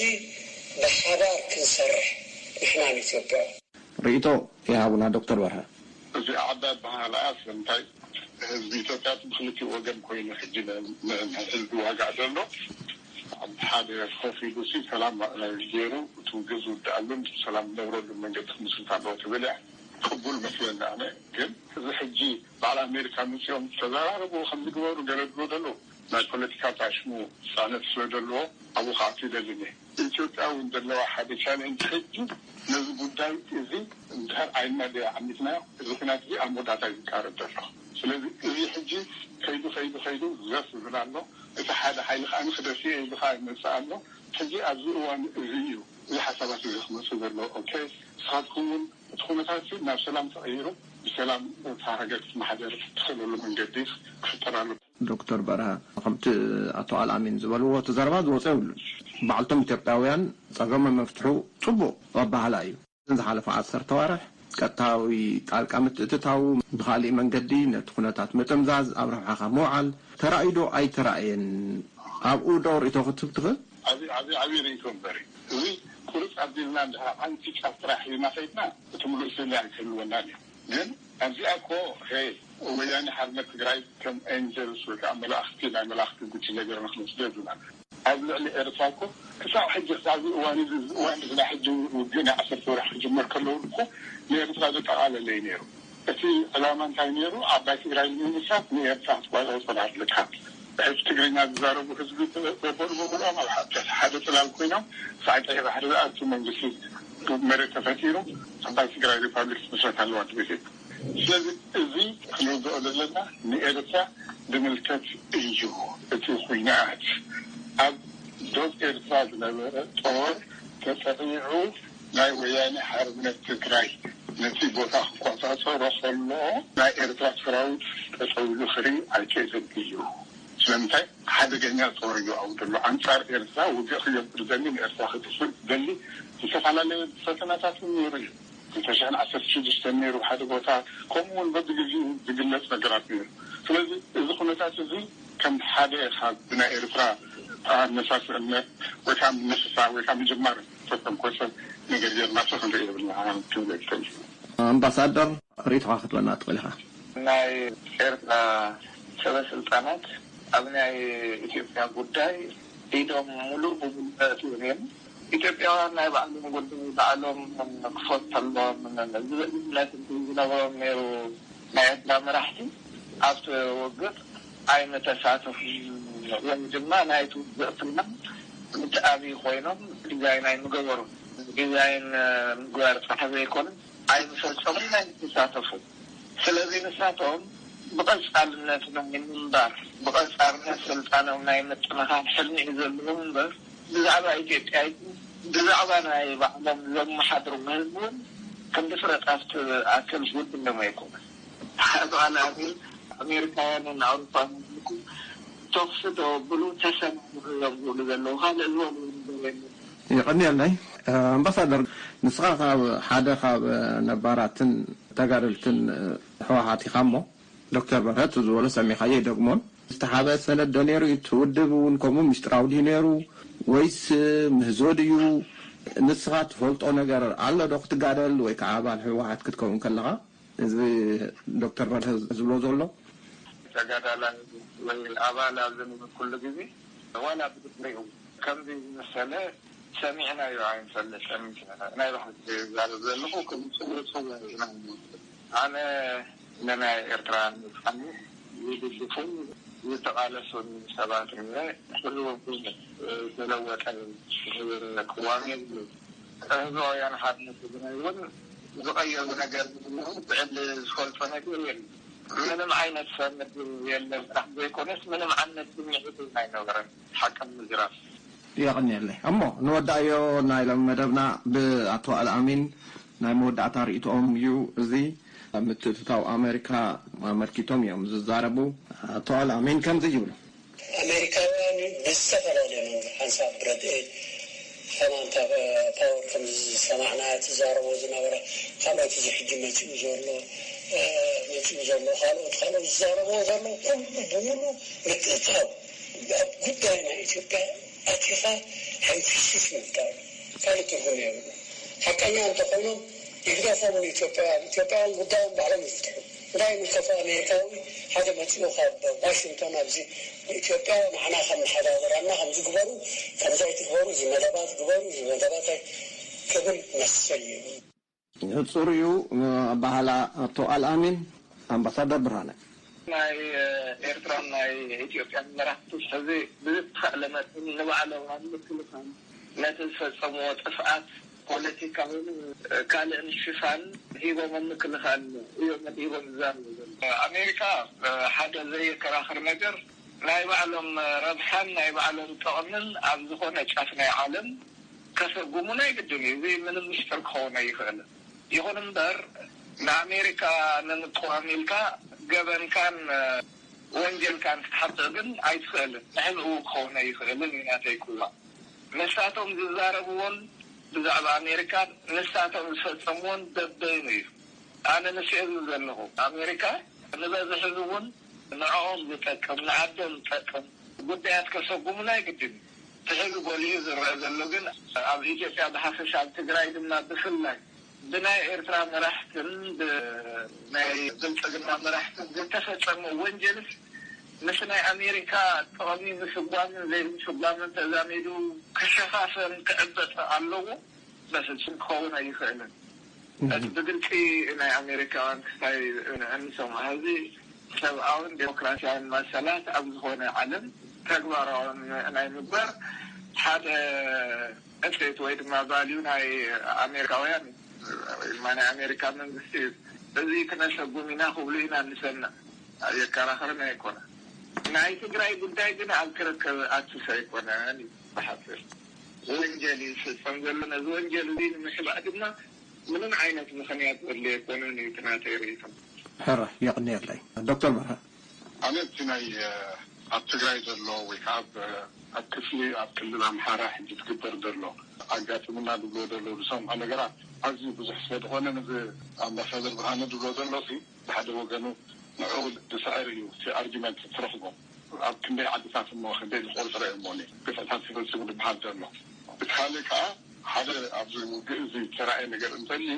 ብሓባር ክንሰርሕ ንሕና ንኢትዮጵያ። ርእይቶ ይሃቡና ዶክተር በርሀ። እዚኣ ዓባይ ኣበሃህላ እያ። ስለምንታይ ህዝቢ ኢትዮጵያ ብክልቲኡ ወገን ኮይኑ ሕጂ ንህዝቢ ይዋጋእ ዘሎ። ኣብ ሓደ ኮፍ ኢሉ ሲ ሰላም ገይሩ እቲ ውግእ ዝውድኣሉን ሰላም ዝነብረሉን መንገዲ ክምስርት ኣለዎ ትብል እያ። ቅቡል መስለኒ ኣነ። ግን እዚ ሕጂ በዓል ኣሜሪካ መፂኦም ተዘራረቡ ከምዚ ግበሩ ገለ ዝብሉ ዘለዉ ናይ ፖለቲካ ጣሽሙ ፅዕነት ስለ ዘለዎ ኣብኡ ክኣቱ ይደልን እየ። ኢትዮጵያ እውን ዘለዋ ሓደ ቻሌንጅ ሕጂ ነዚ ጉዳይ እዚ እንድሕር ኣይና ደኣ ዓሚትናዮ እዚ ኩናት እዚ ኣብ መወዳእታ እዩ ዝቃረብ ዘሎ። ስለዚ እዚ ሕጂ ከይዱ ከይዱ ከይዱ ዘፍ ዝብል ኣሎ። እቲ ሓደ ሓይሊ ከዓ ንክደፊኦ ኢሉ ከዓ ይመፅእ ኣሎ። ሕጂ ኣብዚ እዋን እዚ እዩ እዚ ሓሳባት እዚ ክመፅእ ዘለዎ። ኦኬ ንስኻትኩም እውን እቲ ኩነታት ናብ ሰላም ተቐይሩ ብሰላም እታ ሃገር ክትመሓደር ትኽእለሉ መንገዲ ክፍጠር ኣሎ። ዶክተር በርሀ ከምቲ ኣቶ ኣልኣሚን ዝበልዎ እቲ ዘረባ ዝወፀ የብሉን። ባዕልቶም ኢትዮጵያውያን ፀገሞም መፍትሑ ፅቡቕ ኣባህላ እዩ። ዝሓለፈ ዓሰርተ ኣዋርሕ ቀጥታዊ ጣልቃ ምትእትታው ብኻሊእ መንገዲ ነቲ ኩነታት ምጥምዛዝ ኣብ ረብሓኻ ምውዓል ተራእዩ ዶ ኣይተራእየን ኣብኡ ዶ ርእይቶ ክትህብ ትኽእል? ዓብዪ ዓብዪ ዓብዪ ርእይቶ እምበር እዩ። እዚ ቁርፅ ኣቢልና እንድሕር ሓንቲ ጫፍ ጥራሕ ሒዝና ከይድና እቲ ምሉእ ስእሊ ኣይክህልወናን እዩ። ግን ኣብዚኣ እኮ ሄ ወያነ ሓርነት ትግራይ ከም ኤንጀልስ ወይ ከዓ መላእኽቲ ናይ መላእኽቲ ጉጅለ ገይርና ክንወስዶ የብልናን። ኣብ ልዕሊ ኤርትራ እኮ ክሳብ ሕጂ ክሳብ እዚ እዋን እዚ እዚ እዋን እዚ ናይ ሕጂ ውግእ ናይ ዓሰርተ ወርሒ ክጅመር ከለዉ እኮ ንኤርትራ ዘጠቓለለ እዩ ነይሩ። እቲ ዕላማ እንታይ ነይሩ? ዓባይ ትግራይ ንምምስራት ንኤርትራ ክትቆጻጸር ኣለካ። ሕጂ ትግርኛ ዝዛረቡ ህዝቢ በበሉ በብኦም ኣብ ሓደ ጽላል ኮይኖም ሳዕ ቀይሕ ባሕሪ ዝኣቱ መንግስቲ መሬት ተፈጢሩ ዓባይ ትግራይ ሪፓብሊክ ክትምስረት ኣለዋ ትብል። ስለዚ እዚ ክንርድኦ ዘለና ንኤርትራ ዝምልከት እዩ። እቲ ኹናት ኣብ ዶብ ኤርትራ ዝነበረ ጦር ተጠቒዑ ናይ ወያነ ሓርነት ትግራይ ነቲ ቦታ ክቆጻጸሮ ከሎ ናይ ኤርትራ ሰራዊት ጠጠው ኢሉ ክርኢ ኣይክእልን እዩ። ስለምንታይ ሓደገኛ ጦር እዩ ኣብኡ ዘሎ። ኣንጻር ኤርትራ ውግእ ክገብር ዝደሊ ንኤርትራ ክጥፍእ ዝደሊ ዝተፈላለየ ፈተናታት እውን ነይሩ እዩ። ክልተ ሽሕን ዓሰርተ ሽዱሽተን ነይሩ ሓደ ቦታ ከምኡ እውን በብግዜኡ ዝግለጽ ነገራት ነይሩ። ስለዚ እዚ ኩነታት እዚ ከም ሓደ ካብ ብናይ ኤርትራ ኣነሳስእነት ወይ ከዓ ምንስሳ ወይ ከዓ ምጅማር ዝተተንኮሰ ነገር ጌርና ዶ ክንርኢ የብልና ክብል እየ ዝደሊ። ኣምባሳደር ርእይቶኻ ክትበና ትኽእል ኢኻ። ናይ ኤርትራ ሰበ ስልጣናት ኣብ ናይ ኢትዮጵያ ጉዳይ ኢዶም ሙሉእ ብሙሉእ ኣእትዮም እዮም። ኢትዮጵያውያን ናይ ባዕሎም ጉዳይ ባዕሎም ክፈቱ ኣለዎም ዝብል እምነት እንተዝነበሮም ነይሩ ናይ ኤርትራ መራሕቲ ኣብቲ ውግእ ኣይምተሳተፉን ወይ ድማ ናይቲ ውግእ ፍልማት እቲ ኣብይ ኮይኖም ዲዛይን ኣይምገበሩን። ዲዛይን ምግባር ጥራሕ ዘይኮነ ኣይምፈፀሙን ኣይምተሳተፉን። ስለዚ ንሳቶም ብቐፃልነት ናይ ምንባር ብቐፃልነት ስልጣኖም ናይ ምጥንኻር ሕልሚ እዩ ዘለዎም እምበር ብዛዕባ ኢትዮጵያ ይኹን ብዛዕባ ናይ ባዕሎም ዘመሓድርዎ ህዝቢ እውን ክንዲ ፍረ ጣፍ ትኣክል ዝውድሎም ኣይኮኑን። ኣቶ ኣልኣሚን ኣሜሪካውያንን ኣውሮፓውያንን እኮ ተኹሲ ተወብሉ ተሰማምዑ እዮም ዝብሉ ዘለዉ ካልእ ዝበልዎ ነገር የለን። የቐንየለይ ኣምባሳደር፣ ንስኻ ካብ ሓደ ካብ ነባራትን ተጋደልትን ህወሓት ኢኻ እሞ ዶክተር በርሀ እቲ ዝበሎ ሰሚዕኻዮ ኣይደግሞን። ዝተሓብአ ሰነድ ዶ ነይሩ እዩ? እቲ ውድብ እውን ከምኡ ምስጢራዊ ድዩ ነይሩ ወይስ ምህዞ ድዩ? ንስኻ ትፈልጦ ነገር ኣሎ ዶ ክትጋደል ወይ ከዓ ኣባል ህወሓት ክትከውን ከለኻ? እዚ ዶክተር በርሀ ዝብሎ ዘሎ። ተጋዳላይ ወይ ኣባል ኣብ ዝነበርኩሉ ግዜ ዋላ ብድሕሪኡ ከምዚ ዝመሰለ ሰሚዕናዮ ኣይንፈልጥን። ናይ ብሓቂ ዝዛረብ ዘለኹ ክገልፆ ኣይክእልን። ኣነ ንናይ ኤርትራ ነፃነት ዝድግፉን ዝተቓለሱን ሰባት እየ። ኩሉ ዝተለወጠ ዝነበረ ቅዋም የብሉን። ህዝባውያን ሓርነት ትግራይ እውን ዝቐየሩ ነገር ብዕሊ ዝፈልጦ ነገር የለን። ምንም ዓይነት ሰብ ምድብ የለን ጥራሕ ዘይኮነስ ምንም ዓይነት ስምዒት እውን ኣይነበረን። ሓቂ ንምዝራብ። የቐንየለይ። እሞ ንወዳእዮ ናይ ሎም መደብና ብኣቶ ኣልኣሚን ናይ መወዳእታ ርእይቶኦም እዩ። እዚ ምትእትታው ኣሜሪካ ኣመልኪቶም እዮም ዝዛረቡ። ኣቶ ኣልኣሚን ከምዚ ይብሉ። ኣሜሪካውያን ብዝተፈላለየ መንገዲ ሓንሳብ ብረድኤት ከማን ፓወር ከም ዝሰማዕና ትዛረቦ ዝነበረ ካልኦት እዚ ሕጂ መፂኡ ዘሎ መፂኡ ዘሎ ካልኦት ካልኦት ዝዛረቦ ዘሎ ኩሉ ብምሉ ምትእትታው ኣብ ጉዳይ ናይ ኢትዮጵያ ኣቲኻ ሕንፍሽሽ ምፍጣር ካልእ ትርጉም የብሉ። ሓቀኛ እንተኾይኖም ይግደፎም ንኢትዮጵያውያን። ኢትዮጵያውያን ጉዳዮም ባዕሎም ይፍትሑ። እንታይ ይምልከቶ ኣሜሪካዊ ሓደ መፂኡ ካብ ዋሽንግቶን ኣብዚ ንኢትዮጵያ ንዓና ከም መሓዳደራና ከምዚ ግበሩ ከምዚ ኣይትግበሩ እዚ መደባት ግበሩ እዚ መደባት ኣይ ክብል መሰል እዩ። ጽሩዩ ኣባህላ ኣቶ ኣልኣሚን ኣምባሳደር ብርሃነ። ናይ ኤርትራን ናይ ኢትዮጵያን መራሕቲ ሕዚ ብዝተኻእለ መጠን ንባዕሎም ኣብ ምክልኻል ነቲ ዝፈጸምዎ ጥፍኣት ፖለቲካውን ካልእን ሽፋን ሂቦም ኣብ ምክልኻል እዮም መዲቦም ዝዛረቡ ዘለዉ። ኣሜሪካ ሓደ ዘየከራኽር ነገር ናይ ባዕሎም ረብሓን ናይ ባዕሎም ጥቕምን ኣብ ዝኾነ ጫፍ ናይ ዓለም ከሰጉሙ ናይ ግድን እዩ። እዚ ምንም ምስጢር ክኸውን ኣይኽእልን። ይኹን እምበር ንኣሜሪካ ንምቅዋም ኢልካ ገበንካን ወንጀልካን ክትሓብእ ግን ኣይትኽእልን። ንሕዝኡ ክኸውን ኣይኽእልን እዩ ናተይ ክዋ። ንሳቶም ዝዛረብዎን ብዛዕባ ኣሜሪካ ንሳቶም ዝፈጸምዎን በበይኑ እዩ። ኣነ ንስኦ ዝብል ዘለኹ ኣሜሪካ ንበዝሒ ህዝቡን ንዕኦም ዝጠቅም ንዓዶም ዝጠቅም ጉዳያት ከሰጉሙና ይግድን እዩ። እቲ ሕዚ ጎሊሁ ዝረአ ዘሎ ግን ኣብ ኢትዮጵያ ብሓፈሻ ኣብ ትግራይ ድማ ብፍላይ ብናይ ኤርትራ መራሕትን ብናይ ብልፅግና መራሕትን ዝተፈፀመ ወንጀልስ ምስ ናይ ኣሜሪካ ጥቕሚ ምስጓምን ዘይምስጓምን ተዛሚዱ ክሸፋፈን ክዕበጥ ኣለዎ። በፍጹም ክኸውን ኣይኽእልን። እቲ ብግልፂ ናይ ኣሜሪካውያን ክስታይ እንሰምዖ ሕዚ ሰብኣውን ዴሞክራሲያውን መሰላት ኣብ ዝኾነ ዓለም ተግባራውን ናይ ምግባር ሓደ እሴት ወይ ድማ ቫልዩ ናይ ኣሜሪካውያን እዩ። ወይ ድማ ናይ ኣሜሪካ መንግስቲ እዩ። እዚ ክነሰጉም ኢና ክብሉ ኢና እንሰምዕ። የከራኽርን ኣይኮነ። ናይ ትግራይ ጉዳይ ግን ኣብ ክርክር ኣትስ ኣይኮነን እዩ ብሓፂር። ወንጀል እዩ ዝፍፀም ዘሎ። ነዚ ወንጀል እዚ ንምሕባእ ድማ ምንም ዓይነት ምኽንያት ዘድልዮ ኣይኮነን እዩ እቲ ናተይ ርእይቶ። ሕራይ የቕንየለይ ዶክተር በርሀ። ኣነ እቲ ናይ ኣብ ትግራይ ዘሎ ወይ ከዓ ኣብ ክፍሊ ኣብ ክልል ኣምሓራ ሕጂ ትግበር ዘሎ ኣጋጢሙና ዝብሎ ዘሎ ዝሰምዖ ነገራት ኣዝዩ ብዙሕ ስለ ዝኾነ ነዚ ኣምባሳደር ብርሃነ ዝብሎ ዘሎ ብሓደ ወገኑ ንዕኡ ዝስዕር እዩ እቲ ኣርጊመንት ትረኽቦ ኣብ ክንደይ ዓድታት እሞ ክንደይ ዝቆፅረ እሞ ግፍዕታት ተፈፂሙ ዝበሃል ዘሎ እቲ ካልእ ከዓ ሓደ ኣብዚ ውግእ እዚ ዝተረኣየ ነገር እንተልዩ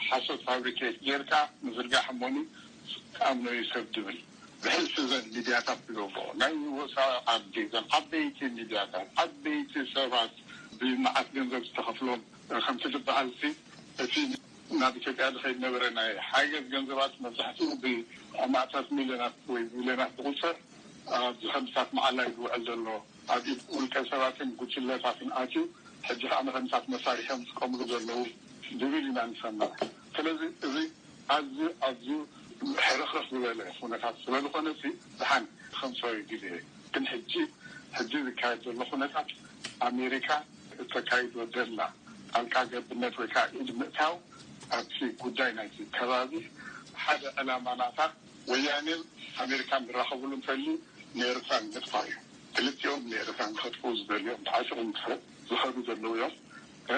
ሓሶት ፋብሪኬት ጌርካ ምዝርጋሕ እሞኒ ኣምኖ እዩ ሰብ ድብል ብሕልፊ ዘን ሚድያታት ዝገብሮ ናይ ወፃኢ ዓዲ ዘን ዓበይቲ ሚድያታት ዓበይቲ ሰባት ብመዓት ገንዘብ ዝተኸፍሎም ከምቲ ዝበሃል እቲ ናብ ኢትዮጵያ ዝኸይድ ነበረ ናይ ሓገዝ ገንዘባት መብዛሕትኡ ብኣማእታት ሚልዮናት ወይ ቢልዮናት ዝቁፀር ኣብዚ ከምስታት መዓላ እዩ ዝውዕል ዘሎ ኣብ ኢድ ውልቀ ሰባትን ጉጅለታትን ኣትዩ ሕጂ ከዓ ንከምስታት መሳሪሖም ዝጥቀምሉ ዘለዉ ዝብል ኢና ንሰምዕ ስለዚ እዚ ኣዝዩ ኣዝዩ ሕርኽርኽ ዝበለ ኩነታት ስለዝኾነ ሲ ድሓን ከምሰዊ ግዜ ግን ሕጂ ሕጂ ዝካየድ ዘሎ ኩነታት ኣሜሪካ እተካይዶ ደላ ጣልቃ ገብነት ወይ ከዓ ኢድ ምእታው ኣብቲ ጉዳይ ናይቲ ከባቢ ሓደ ዕላማ ናታ ወያኔን ኣሜሪካን ዝራኸብሉ እንተልዩ ንኤርትራ ንምጥፋእ እዩ ክልቲኦም ንኤርትራ ንኸጥፍኡ ዝደልዮም ተዓጢቖም ዝኸዱ ዘለዉ እዮም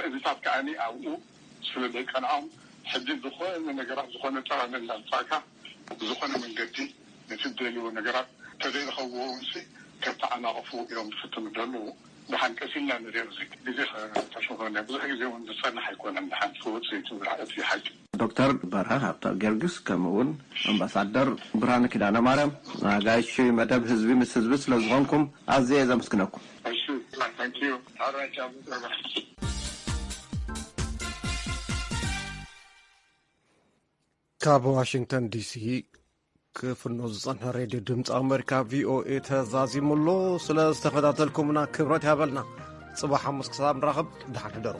እዚታት ከዓኒ ኣብኡ ስለ ዘይቀንዖም ሕጂ ዝኾነ ነገራት ዝኾነ ጠቐመላ ኣምፃእካ ብዝኾነ መንገዲ ነቲ ዝደልይዎ ነገራት ተዘይረኸብዎ እውን ሲ ከተዓናቕፉ እዮም ዝፍትኑ ዘለዉ ደሓን ቀስ ኢልና ንሪኦ እዚ ግዜ ከተሽኾነ ብዙሕ ግዜ እውን ዝፀንሕ ኣይኮነን ደሓን ክወፅእ እዩ እቲ ሓቂ ዶክተር በርሀ ሃብተ ጊዮርጊስ ከምኡ እውን ኣምባሳደር ብርሃነ ኪዳነ ማርያም ኣጋይሽ መደብ ህዝቢ ምስ ህዝቢ ስለ ዝኾንኩም ኣዝየ ዘመስግነኩም። እሺ thank you። ካብ ዋሽንግተን ዲሲ ክፍኖ ዝጸንሐ ሬድዮ ድምፂ ኣሜሪካ ቪኦኤ ተዛዚሙ ኣሎ። ስለ ዝተኸታተልኩምና ክብረት ያበልና። ጽባሕ ሓሙስ ክሳብ ንራኸብ ደሓን ሕደሩ።